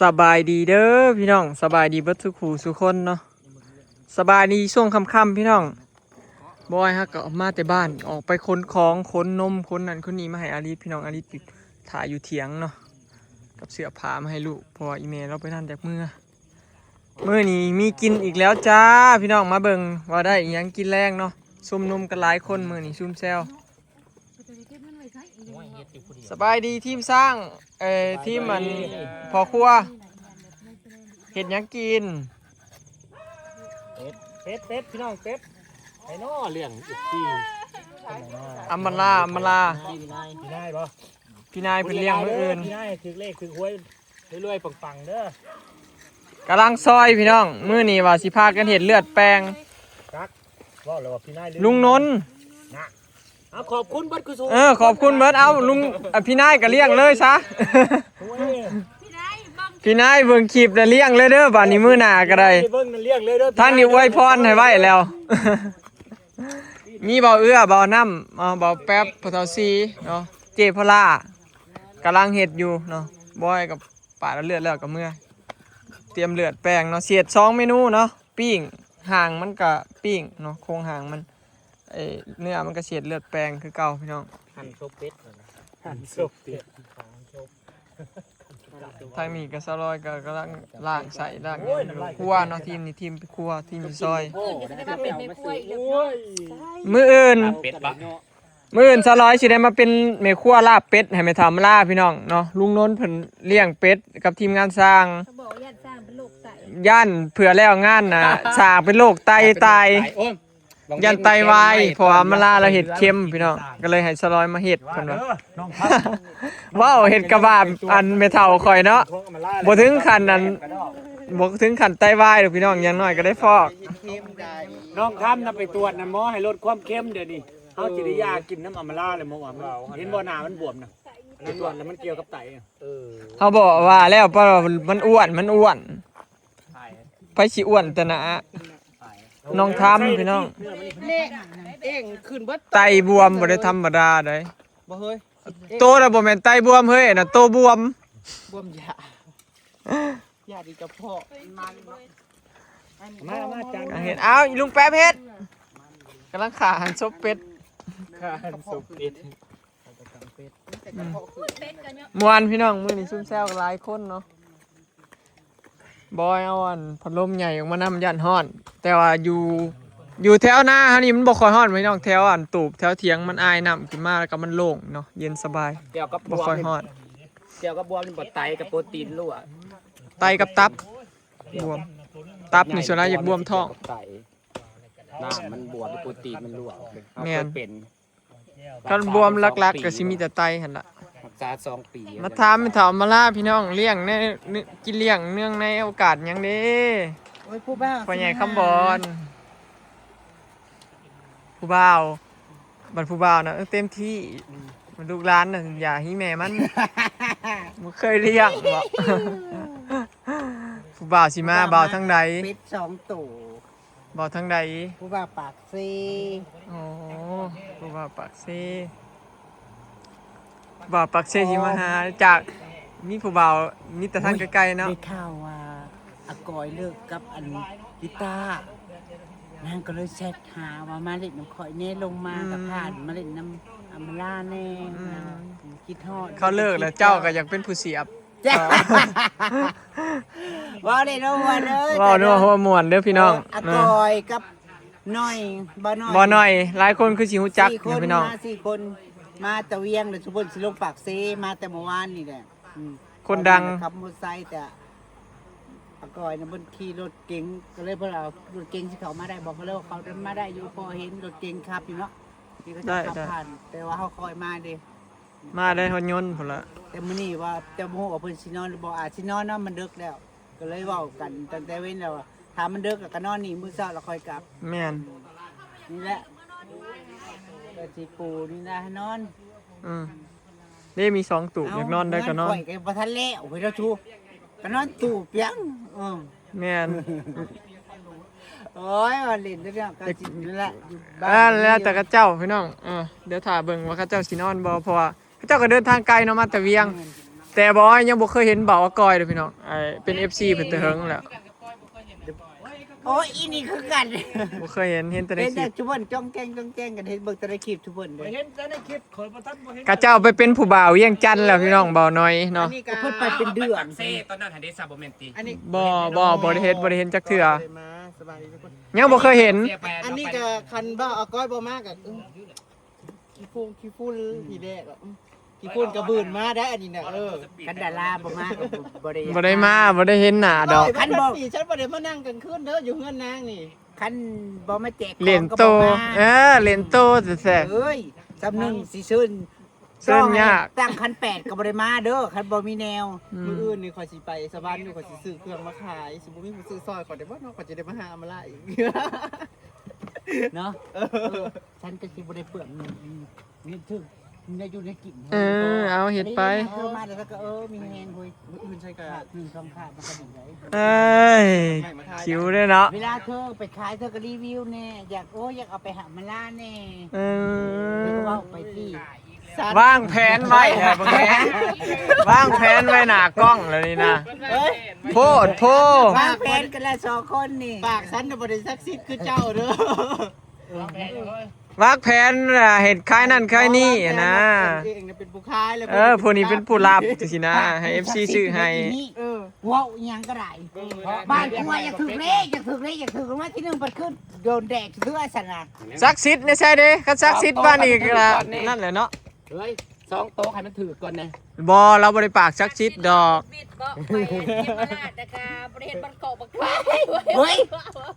ສະບາຍດີເດີພີ່ນ້ອງ ສະບາຍດີເບິດສູ່ຄູ່ສູ່ຄົນເນາະ ສະບາຍດີຊ່ວງຄ່ຳໆພີ່ນ້ອງ. ບອຍເຮົາກໍມາແຕ່ບ້ານ ອອກໄປຂົນຂອງ ຂົນນົມ ຂົນນັ້ນຂົນນີ້ມາໃຫ້ອາລິດ ພີ່ນ້ອງ. ອາລິດຖ້າຢູ່ຖຽງເນາະ ກັບເສື້ອຜ້າມາໃຫ້ລູກ ເພາະວ່າອີ່ແມ່ລາວໄປທັນຈາກເມືອ. ມື້ນີ້ມີກິນອີກແລ້ວຈ້າ ພີ່ນ້ອງ ມາເບິ່ງວ່າໄດ້ອີ່ຫຍັງກິນແລງເນາະ. ຊຸມນຸມກັນຫຼາຍຄົນມື້ນີ້ ຊຸມແຊວ. ສະບາຍດີທີມຊ່າງ ເອີ ທີມອັນພໍ່ຄົວ ເຮັດຫຍັງກິນ? ເປັດ ເປັດ ເປັດ ພີ່ນ້ອງ ເປັດ ໃຜນໍ້ລ້ຽງອີກທີ? ອຳມາລາ ອຳມາລາ ພີ່ນາຍ ພີ່ນາຍບໍ່? ພີ່ນາຍເພິ່ນລ້ຽງມື້ອື່ນ ພີ່ນາຍຖືກເລກຖືກຫວຍ ລວຍໆ ປັງໆ ເດີ. ກຳລັງຊອຍພີ່ນ້ອງ ມື້ນີ້ວ່າຊິພາກັນເຮັດເລືອດແປງ. ຈັກ ເວົ້າແລ້ວວ່າພີ່ນາຍ ລຸງນົນນະ. ເອົາ ຂອບຄຸນເບິດຄືສູ ເອີ ຂອບຄຸນເບິດ. ເອົາ ລຸງ ອາ ພີ່ນາຍກໍລ້ຽງເລີຍຊະ. ໂອ້ຍ ພີ່ນາຍເບິ່ງຄລິບແລ້ວລ້ຽງເລີຍເດີ. ບາດນີ້ມື້ໜ້າກໍໄດ້ ເບິ່ງນັ້ນລ້ຽງເລີຍເດີ. ທາງນີ້ອວຍພອນໃຫ້ໄວ້ແລ້ວ. ມີເບົາເອື້ອ ເບົານ້ຳ ເອົາ ເບົາແປັບ ພໍ່ເຖົ້າຊີເນາະ ເຈ້ພະລາ ກຳລັງເຮັດຢູ່ເນາະ. ບອຍກັບປາດເລືອດແລ້ວກໍເມືອ ຕຽມເລືອດແປງເນາະ. ຊິເຮັດສອງເມນູເນາະ ປີ້ງ ຫາງມັນກະປີ້ງເນາະ ໂຄງຫາງມັນ ເອີ ເນື້ອມັນກະຊິເຮັດເລືອດແປງຄືເກົ່າພີ່ນ້ອງ. ຫັ່ນສົບເປັດ ຫັ່ນສົບເປັດ. ທາງນີ້ກໍສາວລອຍກໍກຳລັງລ້າງໄສ້ລ້າງຫຍັງຢູ່ ຄົວເນາະ. ທີມນີ້ທີມຄົວ ທີມຊອຍ. ມື້ອື່ນ ມື້ອື່ນສາວລອຍຊິໄດ້ມາເປັນແມ່ຄົວລາບເປັດໃຫ້ແມ່ເຖົ້າອຳມາລາພີ່ນ້ອງເນາະ. ລຸງນົນເພິ່ນລ້ຽງເປັດກັບທີມງານຊ່າງ ເຂົາບອກຢ້ານຊ່າງເປັນໂລກໄຕ ຢ້ານເຜື່ອແລ້ວງານນະ ຊ່າງເປັນໂລກໄຕຕາຍ ຢ້ານໄຕວາຍ ເພາະວ່າອຳມາລາລາວເຮັດເຄັມພີ່ນ້ອງ ກໍເລີຍໃຫ້ສາວລອຍມາເຮັດ ເພິ່ນວ່າ. ເວົ້າເຮັດກະບາບອັນແມ່ເຖົ້າຂ້ອຍເນາະ ບໍ່ເຖິງຂັ້ນອັນ ບໍ່ເຖິງຂັ້ນໄຕວາຍດອກພີ່ນ້ອງ ຢ່າງໜ້ອຍກໍໄດ້ຟອກ. ນ້ອງຄຳນະໄປຕວດນະໝໍໃຫ້ລົດຄວາມເຄັມ ດຽວນີ້ ເຮົາຊິໄດ້ຢາກິນນຳອຳມາລາແລ້ວ ໝໍວ່າມັນ ເຫັນບໍ່ ໜ້າມັນບວມນະ ໄປຕວດແລ້ວມັນກ່ຽວກັບໄຕ. ເອີ ເຮົາບອກວ່າແລ້ວ ເພາະວ່າມັນອ້ວນ ມັນອ້ວນ ໃຜຊິອ້ວນແຕ່ໜ້າ ນ້ອງທຳພີ່ນ້ອງ. ເນາະ ເອັງຂຶ້ນເບິດ ໄຕບວມບໍ່ໄດ້ທຳມະດາໃດ. ບໍ່ເຮີ້ຍ ໂຕນະບໍ່ແມ່ນໄຕບວມເຮີ້ຍ ອັນນັ້ນໂຕບວມ ບວມຢາ ຢາດີກະເພາະ. ມາ ມາ ຈານ ກຳລັງເຮັດ ອ້າວ ລຸງແປບເຮັດ ກຳລັງຂ້າຫັນສົບເປັດ ຂ້າຫັນສົບເປັດ. ອືມ ມ່ວນພີ່ນ້ອງ ມື້ນີ້ຊຸມແຊວກັນຫຼາຍຄົນເນາະ. ບອຍເອົາອັນພັດລົມໃຫຍ່ອອກມານຳ ຢ້ານຮ້ອນ ແຕ່ວ່າຢູ່ ຢູ່ແຖວນາເຮົານີ້ມັນບໍ່ຄ່ອຍຮ້ອນພີ່ນ້ອງ. ແຖວອັນຕູບແຖວຖຽງມັນອາຍນ້ຳຂຶ້ນມາ ແລ້ວກໍມັນໂລ່ງເນາະ ເຢັນສະບາຍ ແຈ່ວກັບບວມ ບໍ່ຄ່ອຍຮ້ອນ. ແຈ່ວກັບບວມນີ້ບໍ່ ໄຕກັບໂປຣຕີນຫຼວກ ໄຕກັບຕັບບວມ. ຕັບນີ້ສ່ວນຫຼາຍຢາກບວມທ້ອງ ໄຕ ນ້ຳມັນບວມ ໂປຣຕີນມັນຫຼວກ. ເຮົາເຄີຍເປັນ ແມ່ນ ຄັນບວມຫຼັກໆກໍຊິມີແຕ່ໄຕຫັ້ນລະ ຮັກສາສອງປີ. ມາຖາມແມ່ເຖົ້າອຳມາລາພີ່ນ້ອງ ລ້ຽງໃນ ກິນລ້ຽງເນື່ອງໃນໂອກາດຫຍັງເດ້? ໂອ້ຍ ຜູ້ບ່າວ ພໍ່ໃຫຍ່ຄຳບອນ ຜູ້ບ່າວ ບັດຜູ້ບ່າວນະ ເອີ ເຕັມທີ່. ອືມ ລູກຫຼານນະ ຢ່າຮີແມ່ມັນ ບໍ່ເຄີຍລ້ຽງບໍ? ຜູ້ບ່າວຊິມາ ຜູ້ບ່າວ ບ່າວທາງໃດ? ເປັດສອງໂຕ. ບໍ່ທາງໃດ? ຜູ້ບ່າວປາກເຊ. ໂອ້ ຜູ້ບ່າວປາກເຊ ບ່າວປາກເຊຊິມາຫາ ຈາກມີຜູ້ບ່າວ ມີແຕ່ທາງໄກໆເນາະ. ໂອ້ຍ ໄດ້ຂ່າວວ່າອາກອຍເລີກກັບອັນລິຕ້າ ນາງກໍເລີຍແຊັດຫາວ່າມາຫຼິ້ນນຳຂ້ອຍແດ່ ລົງມາ ອືມ ກໍຜ່ານມາຫຼິ້ນນຳອຳມາລາແດ່. ອືມ ນາງຄິດຮອດ ເຂົາເລີກແລ້ວ ເຈົ້າກໍຢາກເປັນຜູ້ສຽບ. ເອີ ເວົ້າໄດ້ເນາະ ມ່ວນເດີ ເວົ້າເນາະ ຫົວມ່ວນເດີພີ່ນ້ອງ. ເອີ ອາກອຍກັບໜ້ອຍ ບ່າວໜ້ອຍ ບ່າວໜ້ອຍ ຫຼາຍຄົນຄືຊິຮູ້ຈັກ ສີ່ຄົນ ພີ່ນ້ອງ ມາສີ່ຄົນ ມາແຕ່ວຽງ ແລ້ວຊຸມເພິ່ນຊິລົງປາກເຊ ມາແຕ່ມື້ວານນີ້ແຫຼະ. ອືມ ຄົນດັງ ຂັບມໍໄຊ ແຕ່ອາກອຍນະ ເພິ່ນຂີ່ລົດເກັງ ກໍເລີຍເພິ່ນເອົາລົດເກັງຊິເຂົ້າມາໄດ້ບໍ່ ກໍເລີຍວ່າເຂົ້າມາໄດ້ຢູ່ ເພາະເຫັນລົດເກັງຂັບຢູ່ເນາະ ທີ່ເຂົາເຈົ້າ ໄດ້ ຂັບ ໄດ້ ຜ່ານ ແຕ່ວ່າເຮົາຄ່ອຍມາເດ້. ມາໄດ້ຮອດຍົນພຸ້ນລະ. ແຕ່ມື້ນີ້ວ່າ ແຕ່ບໍ່ຮູ້ວ່າເພິ່ນຊິນອນຫຼືບໍ່ ອາດຊິນອນເນາະ ມັນເດິກແລ້ວ ກໍເລີຍເວົ້າກັນຕັ້ງແຕ່ເວັນແລ້ວວ່າ ຖ້າມັນເດິກກໍນອນນີ້ ມື້ເຊົ້າລະຄ່ອຍກັບ. ແມ່ນ ນີ້ແຫຼະ ກໍຊິປູນີ້ລະໃຫ້ນອນ. ອືມ ເດ້ ມີສອງຕູບ ເອົ້າ ຢາກນອນໃດກໍນອນ. ເຮືອນຂ້ອຍກໍບໍ່ທັນແລ້ວ ໂອ້ຍ ລະທູ ກໍນອນຕູບປຽງ. ເອີ ແມ່ນ ໂອ້ຍ ວ່າຫຼິ້ນເລື່ອງການສິນນັ້ນແຫຼະ ຢູ່ບ້ານ ອັນນັ້ນແລ້ວແຕ່ເຂົາເຈົ້າພີ່ນ້ອງ. ເອີ ດຽວຖ້າເບິ່ງວ່າເຂົາເຈົ້າຊິນອນບໍ່ ເພາະວ່າເຂົາເຈົ້າກໍເດີນທາງໄກເນາະ ມາແຕ່ວຽງ. ແມ່ນ ແຕ່ບໍ່ອ້ອຍຍັງບໍ່ເຄີຍເຫັນບ່າວອາກອຍເດີ້ພີ່ນ້ອງ. ອ້າຍເປັນເອັຟຊີເພິ່ນແຕ່ເຫິງແລ້ວ. ໂອ້ຍ ອີນີ້ຄືກັນ. ບໍ່ເຄີຍເຫັນ ເຫັນແຕ່ໃນຄລິບ. ເຫັນແຕ່ຊຸມເພິ່ນຈ້ອງແຈ້ງ ຈ້ອງແຈ້ງກັນ ເຫັນເບິ່ງແຕ່ໃນຄລິບຊຸມເພິ່ນເດ້. ເຫັນແຕ່ໃນຄລິບ ຂ້ອຍບໍ່ທັນ ບໍ່ເຫັນ. ເຂົາເຈົ້າໄປເປັນຜູ້ບ່າວວຽງຈັນແລ້ວພີ່ນ້ອງ ບ່າວນ້ອຍເນາະ. ອັນນີ້ກໍ ເພິ່ນໄປເປັນເດືອນ. ປາກເຊ ຕອນນັ້ນຫັ້ນເດ້ ຊາ ບໍ່ແມ່ນຕິ? ອັນນີ້ ບໍ່ ບໍ່ ບໍ່ໄດ້ເຮັດ ບໍ່ໄດ້ເຫັນຈັກເທື່ອ. ບໍ່ໄດ້ມາ. ສະບາຍດີທຸກຄົນ. ຍັງບໍ່ເຄີຍເຫັນ. ອັນນີ້ກໍຄັນບ່າວອາກອຍບໍ່ມາກໍ ເອີ ຂີ້ຝຸ່ນ ຂີ້ຝຸ່ນ ທີແລກອະ ອືມ ຂີ້ຝຸ່ນກະບືນມາໄດ້ ອັນນີ້ນະ. ເອີ ຄັນດາລາບໍ່ມາກໍບໍ່ ບໍ່ໄດ້ ບໍ່ໄດ້ມາ ບໍ່ໄດ້ເຫັນໜ້າດອກ. ຄັນບໍ່ ຄັນບໍ່ ນີ້ ສັນບໍ່ໄດ້ມານັ່ງກາງຄືນເດີ ຢູ່ເຮືອນນາງນີ້. ຄັນບໍ່ມາແຈກຂອງກໍບໍ່ມາ. ເອີ ຫຼິ້ນໂຕແທ້ໆ. ເອີຍ ສ່ຳໜຶ່ງຊິເຊີນ ເຊີນຍາກ. ຕັ້ງຄັນແປດກໍບໍ່ໄດ້ມາເດີ ຄັນບໍ່ມີແນວ. ອືມ ມື້ອື່ນນີ້ຂ້ອຍຊິໄປສະຫວັນຢູ່ ຂ້ອຍຊິຊື້ເຄື່ອງມາຂາຍ ຊິບໍ່ມີຜູ້ຊື້ຊ່ອຍຂ້ອຍໄດ້ບໍ່ເນາະ ຂ້ອຍຈະໄດ້ມາຫາອຳມາລາອີກເນາະ. ເອີ ເອີ ສັນກໍຊິບໍ່ໄດ້ເປືອງເງິນ ເງິນຖືກ ໄດ້ຢູ່ໄດ້ກິນ. ເອີ ເອົາເຮັດໄປ. ໂທມາແລ້ວກໍ ເອີ ມີແຮງເວີຍ. ມື້ອື່ນໃສ່ກະ ໜຶ່ງສອງຂາດມັນກໍດີໄດ໋. ເອີຍ ຄິວເດ້ເນາະ. ເວລາເທີໄປຂາຍເທີກໍຣີວິວແດ່ ຢາກ ໂອ້ ຢາກເອົາໄປຫາມາລາແດ່. ເອີ ແລ້ວກໍເວົ້າໄປຕິ. ວາງແຜນໄວ້ແທ້ເບິ່ງແດ່ ວາງແຜນໄວ້ໜ້າກ້ອງແລ້ວນີ້ນະ. ເອີຍ ໂພດໂພ ວາງແຜນກັນແລ້ວສອງຄົນນີ້. ປາກສັນນະບໍ່ໄດ້ສັກສິດຄືເຈົ້າເດີ. ວາງແຜນ ເອີ ວາງແຜນ ເຮັດຂາຍນັ້ນຂາຍນີ້ນະ. ເອີ ຜູ້ນີ້ເປັນຜູ້ຮັບຈັ່ງຊີ້ນະ ໃຫ້ເອັຟຊີຊື້ໃຫ້. ເອີ ເວົ້າອີ່ຫຍັງກໍໄດ້. ເອີ ບ້ານກວຍ ຢາກຖືກເລກ ຢາກຖືກເລກ ຢາກຖືກລາງວັນທີໜຶ່ງ ບັດຄືນໂດນແດກເທື່ອຊັ້ນນະ. ສັກສິດໃນໃສເດ້? ຄັນສັກສິດປານນີ້ກໍນັ້ນແຫຼະເນາະ. ເຮີ້ຍ ສອງໂຕໃຫ້ມັນຖືກກ່ອນແດ່. ບໍ່ ລາວບໍ່ໄດ້ປາກສັກສິດດອກ. ບິດບໍ່ ໄປເຮັດມາລາດ ແຕ່ກະບໍ່ໄດ້ເຮັດບັນເກາະບັກຄາຍ. ເຮີ້ຍ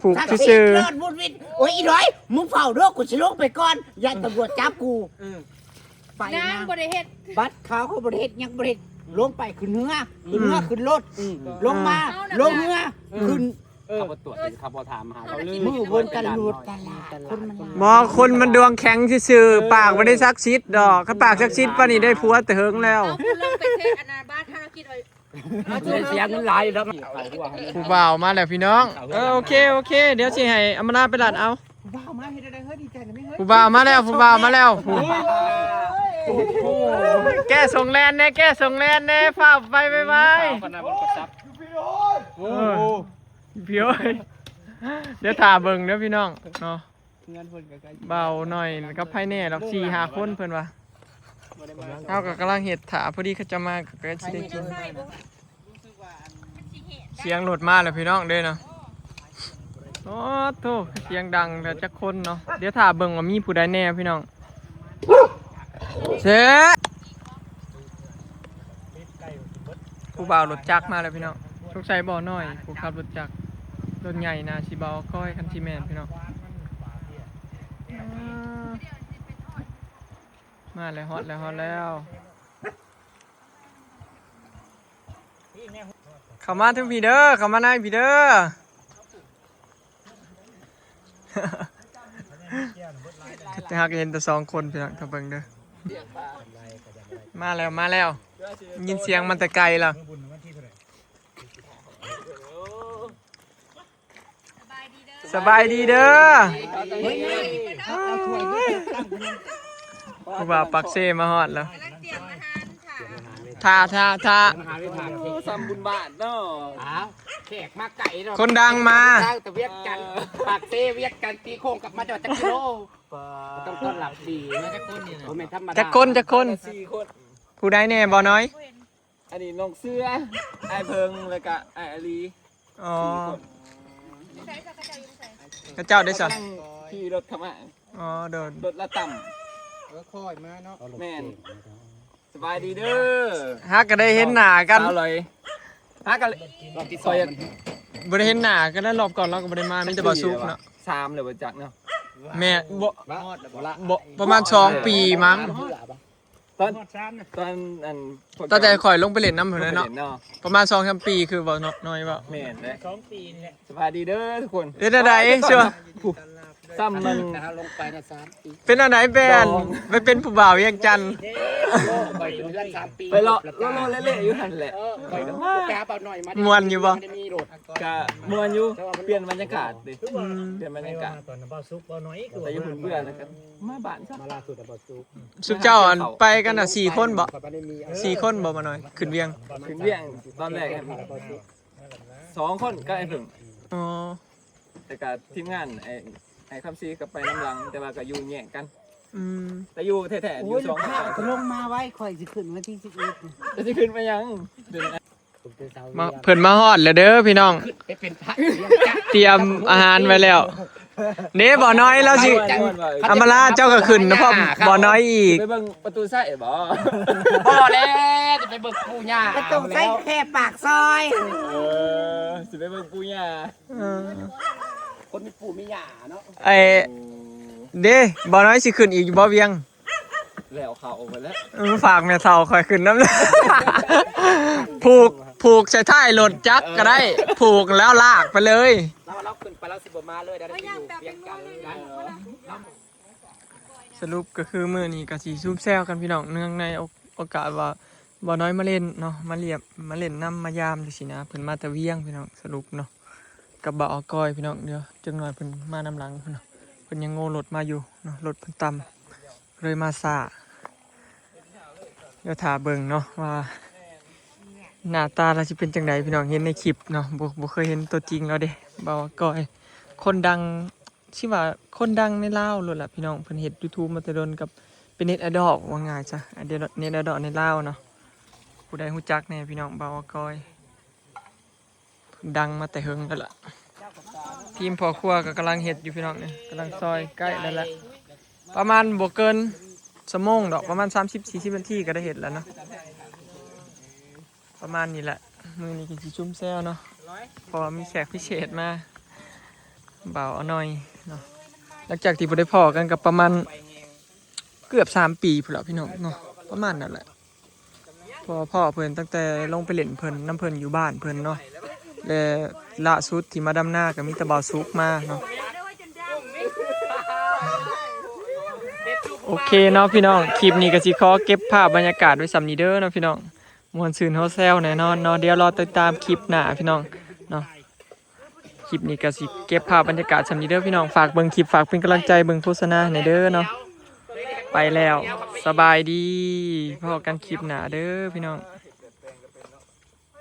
ຜູກຊື່ໆ ໂລດວຸດວິດ. ໂອ້ຍ ອີດອຍ ມຶງເຝົ້າເດີ ກູຊິລົງໄປກ່ອນ ຢ້ານຕຳຫຼວດຈັບກູ. ເອີ ໄປນາງ ນາງບໍ່ໄດ້ເຮັດ ບັດຂາວກໍບໍ່ໄດ້ເຮັດ ຫຍັງບໍ່ໄດ້ເຮັດ. ລົງໄປຂຶ້ນເຮືອ ຂຶ້ນເຮືອ ອືມ ຂຶ້ນລົດ ອືມ ລົງມາ ເອົານະ ລົງເຮືອ ອືມ ຂຶ້ນ ເອີ ເຂົາບໍ່ຕວດ ເອີ ເຂົາບໍ່ຖາມຫາ ເຂົາລືມ. ມື້ວົນກັນຫຼູດຕະຫຼາດ ຄົນມັນ ບໍ່ ຄົນມັນດວງແຂງຊື່ໆ. ເອີ ປາກບໍ່ໄດ້ສັກສິດດອກ ຄັນປາກສັກສິດປານນີ້ໄດ້ຜົວແຕ່ເຫິງແລ້ວ. ເອົາ ຜູ້ລາວໄປເທດອັນນັ້ນ ບ້ານທະນະກິດໄວ້ ເອົາ ເສຍເງິນຫຼາຍຢູ່ດອກ. ຜູ້ບ່າວມາແລ້ວພີ່ນ້ອອງ. ເອີ ໂອເຄ ໂອເຄ ດຽວຊິໃຫ້ອຳມາລາໄປລັດເອົາ. ຜູ້ບ່າວມາເຮັດໄດ້ເຮີ້ຍ ດີໃຈນະແມ່ເຮີ້ຍ. ຜູ້ບ່າວມາແລ້ວ ຜູ້ບ່າວມາແລ້ວ. ໂອ້ຍ ແກ້ສົ່ງແລ່ນແດ່ ແກ້ສົ່ງແລ່ນແດ່ ຟ້າວໄປໄວໆ. ໂອ້ຍ ພີ່ໂອ້ຍ ດຽວຖ້າເບິ່ງເດີພີ່ນ້ອງເນາະ. ເຮືອນເພິ່ນກໍໃກ້ ບ່າວໜ້ອຍກັບໃຜແນ່ດອກ ສີ່ຫ້າຄົນເພິ່ນວ່າ. ເຮົາກໍກຳລັງເຮັດຖ້າ ພໍດີເຂົາເຈົ້າມາກໍໃກ້ຊິໄດ້ກິນ. ສຽງລົດມາແລ້ວພີ່ນ້ອງເດີເນາະ. ໂອ້ໂທ້ ສຽງດັງແທ້ ຈັກຄົນເນາະ. ດຽວຖ້າເບິ່ງວ່າມີຜູ້ໃດແນ່ພີ່ນ້ອງ. ເຊ ຜູ້ບ່າວລົດຈັກມາແລ້ວພີ່ນ້ອງ. ສົງໄສບ່າວນ້ອຍຜູ້ຂັບລົດຈັກ ລົດໃຫຍ່ນະ ຊິບ່າວກ້ອຍ ຄັນຊິແມ່ນພີ່ນ້ອງ. ມາແລ້ວ ຮອດແລ້ວ ຮອດແລ້ວ. ເຂົ້າມາເທິງພີ້ເດີ ເຂົ້າມາໃນພີ້ເດີ. ຄັນຈະຮັກເຫັນແຕ່ສອງຄົນພີ່ນ້ອງ ຖ້າເບິ່ງເດີ. ມາແລ້ວ ມາແລ້ວ ຍິນສຽງມາແຕ່ໄກແລ້ວ. ສະບາຍດີເດີ ຜູ້ບ່າວປາກເຊມາຮອດແລ້ວ. ກຳລັງຕຽມອາຫານຖ້າ ຖ້າ ຖ້າ ຖ້າ ໂອ້ ຊ່ຳບຸນບ້ານເນາະ. ອ້າວ ແຂກມາໄກເນາະ ຄົນດັງມາ ແຕ່ວຽງຈັນ ປາກເຊ ວຽງຈັນ ຕີໂຄ້ງກັບມາຈອດຈັກກິໂລ. ຕ້ອງຕ້ອນຮັບດີ ຈັກຄົນນີ້ນະ ບໍ່ແມ່ນທຳມະດາ ຈັກຄົນ ຈັກຄົນ ສີ່ຄົນ. ຜູ້ໃດແນ່ ບ່າວນ້ອຍ? ອັນນີ້ນ້ອງເສືອ ອ້າຍເພິງ ແລ້ວກະອ້າຍອາລີ. ອໍ ສີ່ຄົນ. ເຂົາເຈົ້າໄດ້ຊະ ກຳລັງຂີ່ລົດເຂົ້າມາ. ອໍ ໂດຍ ລົດລາຕ່ຳ ເອີ ຄ່ອຍມາເນາະ. ແມ່ນ ສະບາຍດີເດີ ຫາກະໄດ້ເຫັນໜ້າກັນ. ຫາກະ ລອບທີສອງ ບໍ່ໄດ້ເຫັນໜ້າກັນນະ ລອບກ່ອນລາວກໍບໍ່ໄດ້ມາ ມີແຕ່ບ່າວສຸກເນາະ. ສາມແລ້ວບໍ່ຈັກເນາະ. ແມ່ນ ບໍ່ ບໍ່ ປະມານສອງປີມັງ. ຕອນ ຕອນອັນ ຕັ້ງແຕ່ຂ້ອຍລົງໄປຫຼິ້ນນຳພຸ້ນແຫຼະເນາະ ປະມານສອງສາມປີ ຄືເວົ້າເນາະ ນ້ອຍເວົ້າ. ແມ່ນແຫຼະ ສອງປີນີ້ແຫຼະ. ສະບາຍດີເດີທຸກຄົນ. ເປັນຈັ່ງໃດ ຊ່ວງ ຊ້ຳມັນ ເປັນອັນໃດ ແບບໄປເປັນຜູ້ບ່າວວຽງຈັນ. ຂ້ອຍຢູ່ເຮືອນສາມປີ ໄປເລາະເລາະໆເລະໆຢູ່ຫັ້ນແຫຼະ ເອີ ຂ້ອຍກໍ ອ່າ ໄປຫາເບົານ້ອຍມາ ມ່ວນຢູ່ບໍ່? ຍັງບໍ່ໄດ້ມີລົດ ກະມ່ວນຢູ່ ແຕ່ວ່າມັນ ປ່ຽນບັນຍາກາດເດ້ ອືມ ປ່ຽນບັນຍາກາດ ຕອນນັ້ນເບົາສຸກເບົານ້ອຍ ແຕ່ຢູ່ພຸ້ນເບື່ອແລ້ວກໍມາບ້ານຊະ ມາລ່າສຸດເບົາສຸກ ຊຸມເຈົ້າອັນໄປກັນນະ ສີ່ຄົນບໍ່? ສີ່ຄົນບໍ່ ເບົານ້ອຍ ຂຶ້ນວຽງ ຂຶ້ນວຽງຕອນແລກຫັ້ນ ສອງຄົນກັບອ້າຍເຜິ້ງ ອໍ ແລ້ວກໍທີມງານໄອ້ ໄອ້ຄຳສີກໍໄປນຳຫຼັງ ແຕ່ວ່າກໍຢູ່ແຍກກັນ ອືມ ແຕ່ຢູ່ແທ້ໆ ໂອ້ຍ ຢູ່ສອງຄົນ ພະກໍລົງມາໄວ ຂ້ອຍຊິຂຶ້ນວັນທີສິບເອັດ ແລ້ວຊິຂຶ້ນໄປຫຍັງ? ມາ ເພິ່ນມາຮອດແລ້ວເດີພີ່ນ້ອງ ຂຶ້ນໄປເປັນພະ ຕຽມອາຫານໄວ້ແລ້ວເດ້ ເບົານ້ອຍລາວຊິ ອຳມາລາເຈົ້າກໍຂຶ້ນນະພ້ອມເບົານ້ອຍອີກ ໄປເບິ່ງປະຕູໄຊບໍ່? ບໍ່ແລ້ວ ຈະໄປເບິ່ງປູ່ຍ່າ ປະຕູໄຊແຄ່ປາກຊອຍ ເອີ ຊິໄປເບິ່ງປູ່ຍ່າ ເອີ ຄົນມີປູ່ມີຍ່າເນາະ ໄອ້ ໂອ້ ເດ້ ເບົານ້ອຍຊິຂຶ້ນອີກຢູ່ບໍ່ວຽງ? ແລ້ວເຂົາໄປແລ້ວ ເອີ ຝາກແມ່ເຖົ້າຂ້ອຍຂຶ້ນນຳ ຜູກ ຜູກໃສ່ທ້າຍລົດຈັກກໍໄດ້ ຜູກແລ້ວລາກໄປເລີຍ ລາວ ລາວຂຶ້ນໄປ ລາວຊິບໍ່ມາເລີຍ ດຽວໄດ້ໄປຢູ່ວຽງຈັນເລີຍ ສະຫຼຸບກໍຄືມື້ນີ້ກໍຊິຊຸມແຊວກັນພີ່ນ້ອງ ເນື່ອງໃນໂອ ໂອກາດວ່າ ບ່າວນ້ອຍມາຫຼິ້ນເນາະ ມາລຽບ ມາຫຼິ້ນນຳ ມາຢາມຈັ່ງຊີ້ນະ ເພິ່ນມາແຕ່ວຽງພີ່ນ້ອງ ສະຫຼຸບເນາະ ກັບບ່າວອາກອຍພີ່ນ້ອງ ດຽວຈັກໜ່ອຍເພິ່ນມານຳຫຼັງພຸ້ນເນາະ ເພິ່ນຍັງໂງ່ລົດມາຢູ່ເນາະ ລົດເພິ່ນຕ່ຳ ເລີຍມາຊ້າ ດຽວຖ້າເບິ່ງເນາະວ່າ ໜ້າຕາລາວຊິເປັນຈັ່ງໃດພີ່ນ້ອງ ເຫັນໃນຄລິບເນາະ ບໍ່ ບໍ່ເຄີຍເຫັນຕົວຈິງລາວເດ້ ບ່າວອາກອຍ ຄົນດັງ ຊິວ່າຄົນດັງໃນລາວໂລດລະພີ່ນ້ອງ ເພິ່ນເຮັດຢູທູບມາແຕ່ດົນ ກັບເປັນເນັດໄອດອລ ວ່າງ່າຍຊະ ເນັດໄອດອລໃນລາວເນາະ ຜູ້ໃດຮູ້ຈັກແດ່ພີ່ນ້ອງ ບ່າວອາກອຍ ດັງມາແຕ່ເຫິງແລ້ວລະ ທີມພໍ່ຄົວກໍກຳລັງເຮັດຢູ່ພີ່ນ້ອງ ນີ້ກຳລັງຊອຍໃກ້ແລ້ວລະ ປະມານບໍ່ເກີນຊົ່ວໂມງດອກ ປະມານສາມສິບສີ່ສິບນາທີກໍໄດ້ເຮັດແລ້ວເນາະ ປະມານນີ້ແຫຼະ ມື້ນີ້ກໍຊິຊຸມແຊວເນາະ ເພາະວ່າມີແຂກພິເສດມາ ບ່າວອານ້ອຍເນາະ ຫຼັງຈາກທີ່ບໍ່ໄດ້ພໍ້ກັນກໍປະມານເກືອບສາມປີພຸ້ນລະພີ່ນ້ອງເນາະ ປະມານນັ້ນແຫຼະ ພໍ້ ພໍ້ເພິ່ນຕັ້ງແຕ່ລົງໄປຫຼິ້ນເພິ່ນ ນຳເພິ່ນຢູ່ບ້ານເພິ່ນເນາະ ແລະ ລ່າສຸດທີ່ມາດຳນາກໍມີແຕ່ບ່າວສຸກມາເນາະ ໂອເຄເນາະພີ່ນ້ອງ ຄລິບນີ້ກໍຊິຂໍເກັບພາບບັນຍາກາດໄວ້ສ່ຳນີ້ເດີເນາະພີ່ນ້ອງ ມ່ວນຊື່ນຮົວແຊວແນ່ນອນເນາະ ດຽວລໍຕິດຕາມຄລິບໜ້າພີ່ນ້ອງເນາະ ຄລິບນີ້ກໍຊິເກັບພາບບັນຍາກາດສ່ຳນີ້ເດີພີ່ນ້ອງ ຝາກເບິ່ງຄລິບ ຝາກເປັນກຳລັງໃຈເບິ່ງໂຄສະນາໃຫ້ແດ່ເດີເນາະ ໄປແລ້ວ ສະບາຍດີ ພໍ້ກັນຄລິບໜ້າເດີພີ່ນ້ອງ.